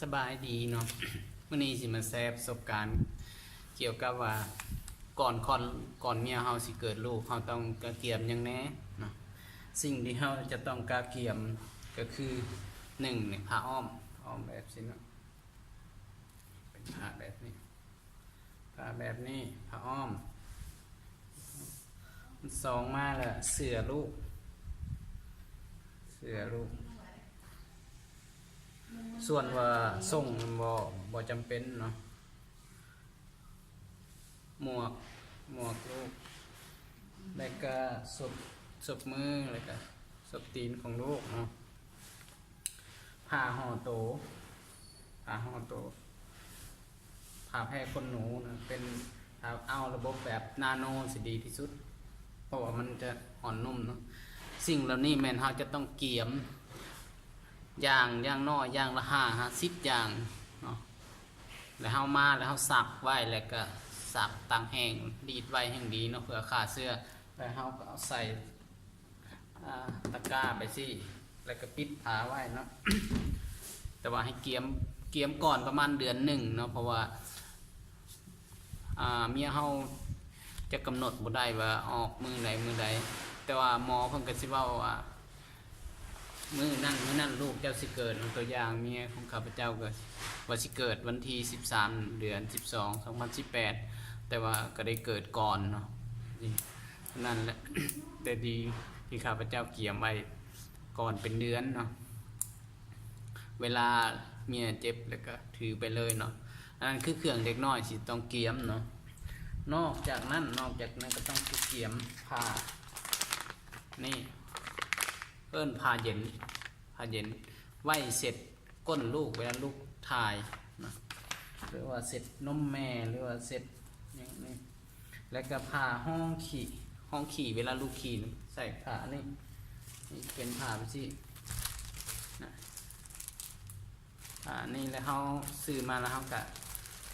ສະບາຍດີເນາະ, ມື້ນີ້ຊິມາແຊປະສົບການກ່ຽວກັບວ່າ ກ່ອນ ກ່ອນ ກ່ອນເມຍເຮົາຊິເກີດລູກ ເຮົາຕ້ອງກະກຽມຫຍັງແດ່ເນາະ. ສິ່ງທີ່ເຮົາຈະຕ້ອງກະກຽມກະຄື ໜຶ່ງນີ້ ຜ້າອ້ອມ ອ້ອມແບບຊີ້ເນາະ, ເປັນຜ້າແບບນີ້ ຜ້າແບບນີ້ ຜ້າອ້ອມ. ສອງມາແລ້ວ ເສື້ອລູກ ເສື້ອລູກ. ສ່ວນວ່າສົ້ງນັ້ນບໍ່ ບໍ່ຈຳເປັນເນາະ. ໝວກ ໝວກລູກ ແລ້ວກະສົບ ສົບມື ແລ້ວກະສົບຕີນຂອງລູກເນາະ. ຜ້າຫໍ່ໂຕ ຜ້າຫໍ່ໂຕ ຜ້າແພຂົນໜູນະ ເປັນ ຖ້າເອົາລະບົບແບບນາໂນຊິດີທີ່ສຸດ ເພາະວ່າມັນຈະອ່ອນນຸ້ມເນາະ. ສິ່ງເຫຼົ່ານີ້ແມ່ນເຮົາຈະຕ້ອງກຽມ ຢ່າງ ຢ່າງໜ້ອຍ ຢ່າງລະຫ້າ ຫາ ສິບຢ່າງເນາະ. ແລ້ວເຮົາມາ ແລ້ວເຮົາຊັກໄວ້ ແລ້ວກະຊັກຕາກແຫ້ງ ລີດໄວ້ແຮ່ງດີເນາະ ເພື່ອຂ້າເຊື້ອ. ແລ້ວເຮົາກະເອົາໃສ່ ອາ ຕະກ້າໄປຊີ້ ແລ້ວກະປິດຝາໄວ້ເນາະ. ແຕ່ວ່າໃຫ້ກຽມ ກຽມກ່ອນປະມານເດືອນໜຶ່ງເນາະ ເພາະວ່າ ອາ ເມຍເຮົາຈະກຳນົດບໍ່ໄດ້ວ່າອອກມື້ໃດມື້ໃດ, ແຕ່ວ່າໝໍເພິ່ນກະຊິເວົ້າວ່າ ມື້ນັ້ນ ມື້ນັ້ນລູກເຈົ້າຊິເກີດ. ຕົວຢ່າງເມຍຂອງຂ້າພະເຈົ້າກະວ່າຊິເກີດວັນທີສິບສາມ ເດືອນສິບສອງ ສອງພັນສິບແປດ ແຕ່ວ່າກະໄດ້ເກີດກ່ອນເນາະ. ນັ້ນແຫຼະ ແຕ່ດີທີ່ຂ້າພະເຈົ້າກຽມໄວ້ກ່ອນເປັນເດືອນເນາະ, ເວລາເມຍເຈັບແລ້ວກະຖືໄປເລີຍເນາະ. ອັນນັ້ນຄືເຄື່ອງເດັກນ້ອຍຊິຕ້ອງກຽມເນາະ. ນອກຈາກນັ້ນ ນອກຈາກນັ້ນກະຕ້ອງກຽມຜ້າ ນີ້ ເອີ້ນຜ້າເຢັນ ຜ້າເຢັນ ໄວ້ເຊັດກົ້ນລູກເວລາລູກຖ່າຍນະ ຫຼືວ່າເຊັດນົມແມ່ ຫຼືວ່າເຊັດຫຍັງນີ້. ແລ້ວກະຜ້າຮອງຂີ້ ຮອງຂີ້ເວລາລູກຂີ້ ໃສ່ຜ້າອັນນີ້ ນີ້ເປັນຜ້າແບບຊີ້ນະ. ອາ ນີ້ແລ້ວເຮົາຊື້ມາແລ້ວເຮົາກະ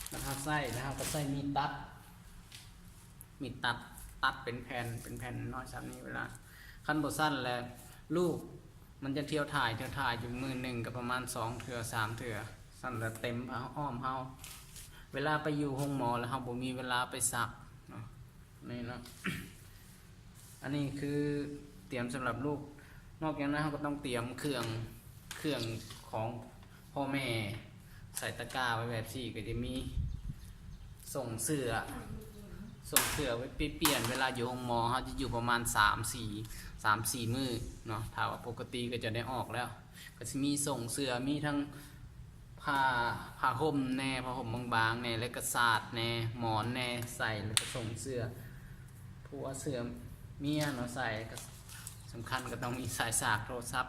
ແລ້ວເຮົາໃຊ້ ແລ້ວເຮົາກະໃຊ້ມີດຕັດ ມີດຕັດ ຕັດເປັນແຜ່ນ ເປັນແຜ່ນນ້ອຍສ່ຳນີ້. ເວລາ ຄັນບໍ່ຊັ້ນແລ້ວ ລູກມັນຈະທ່ຽວຖ່າຍ ທ່ຽວຖ່າຍຢູ່ມື້ໜຶ່ງກະປະມານສອງເທື່ອ ສາມເທື່ອ. ຊັ້ນລະເຕັມຜ້າອ້ອມເຮົາ ເວລາໄປຢູ່ໂຮງໝໍແລ້ວເຮົາບໍ່ມີເວລາໄປຊັກເນາະ. ນີ້ເນາະ ອັນນີ້ຄືຕຽມສຳລັບລູກ. ນອກຈາກນັ້ນເຮົາກະຕ້ອງຕຽມເຄື່ອງ ເຄື່ອງຂອງພໍ່ແມ່ ໃສ່ຕະກ້າໄວ້ແບບຊີ້ ກະຈະມີ ສົ້ງເສື້ອ ສົ້ງເສື້ອໄວ້ປ່ຽນ ເວລາຢູ່ໂຮງໝໍ ເຮົາຈະຢູ່ປະມານສາມສີ່ ສາມສີ່ມື້ເນາະ. ຖ້າວ່າປົກກະຕິກະຈະໄດ້ອອກແລ້ວ ກະຊິມີສົ້ງເສື້ອ ມີທັງ ຜ້າ ຜ້າຫົ່ມແດ່ ຜ້າຫົ່ມບາງໆແດ່ ແລ້ວກະສາດແດ່ ໝອນແດ່ ໃສ່ ແລ້ວກະສົ້ງເສື້ອຜົວເສື້ອເມຍເນາະ ໃສ່. ກະສຳຄັນກະຕ້ອງມີສາຍສາກໂທລະສັບ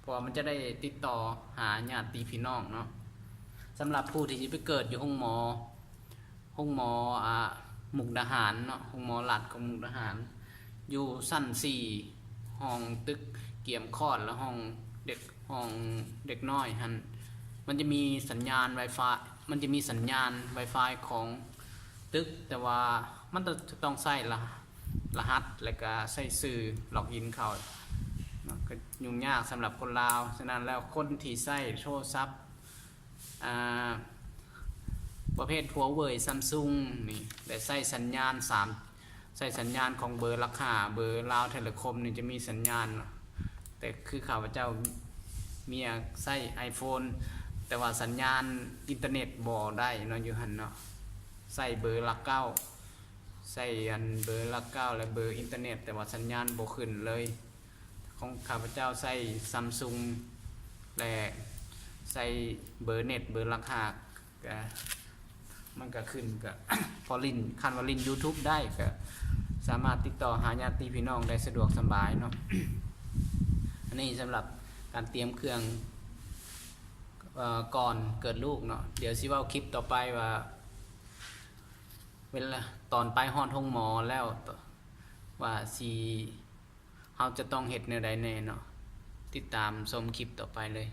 ເພາະວ່າມັນຈະໄດ້ຕິດຕໍ່ຫາຍາດຕິພີ່ນ້ອງເນາະ. ສຳລັບຜູ້ທີ່ຊິໄປເກີດຢູ່ໂຮງໝໍ ໂຮງໝໍ ອາ ມຸກດາຫານເນາະ, ໂຮງໝໍລັດຂອງມຸກດາຫານ ຢູ່ຊັ້ນສີ່ ຫ້ອງຕຶກກຽມຄອດ ແລະ ຫ້ອງເດັກ ຫ້ອງເດັກນ້ອຍຫັ້ນ ມັນຈະມີສັນຍານວາຍຟາຍ ມັນຈະມີສັນຍານວາຍຟາຍຂອງຕຶກ ແຕ່ວ່າມັນຈະຕ້ອງໃຊ້ລະ ລະຫັດ ແລະກະໃຊ້ຊື່ລັອກອິນເຂົ້າເນາະ ກະຫຍຸ້ງຍາກສຳລັບຄົນລາວ. ສະນັ້ນແລ້ວ ຄົນທີ່ໃຊ້ໂທລະສັບ ອາ ປະເພດຫົວເຫວີຍ ຊຳຊຸງ ນີ້ ແລະ ໃຊ້ສັນຍານສາມ ໃຊ້ສັນຍານຂອງເບີຫຼັກຫ້າ ເບີລາວເທເລຄອມນີ້ຈະມີສັນຍານເນາະ. ແຕ່ຄືຂ້າພະເຈົ້າເມຍໃຊ້ໄອໂຟນ ແຕ່ວ່າສັນຍານອິນເຕີເນັດບໍ່ໄດ້ເນາະ ຢູ່ຫັ້ນເນາະ. ໃຊ້ເບີຫຼັກເກົ້າ ໃຊ້ອັນເບີຫຼັກເກົ້າ ແລະ ເບີອິນເຕີເນັດ ແຕ່ວ່າສັນຍານບໍ່ຂຶ້ນເລີຍ. ຂອງຂ້າພະເຈົ້າໃຊ້ຊຳຊຸງ ແລະ ໃຊ້ເບີເນັດ ເບີຫຼັກຫ້າ ກະ ມັນກະຂຶ້ນ ກະ ພໍຫຼິ້ນ ຄັນວ່າຫຼິ້ນຢູທູບໄດ້ ກະສາມາດຕິດຕໍ່ຫາຍາດຕິພີ່ນ້ອງໄດ້ສະດວກສະບາຍເນາະ. ອັນນີ້ສຳລັບການຕຽມເຄື່ອງ ເອີ ກ່ອນເກີດລູກເນາະ. ດຽວຊິເວົ້າຄລິບຕໍ່ໄປວ່າ ເວລາຕອນໄປຮອດໂຮງໝໍແລ້ວ ວ່າຊິ ເຮົາຈະຕ້ອງເຮັດແນວໃດແດ່ເນາະ. ຕິດຕາມຊົມຄລິບຕໍ່ໄປເລີຍ.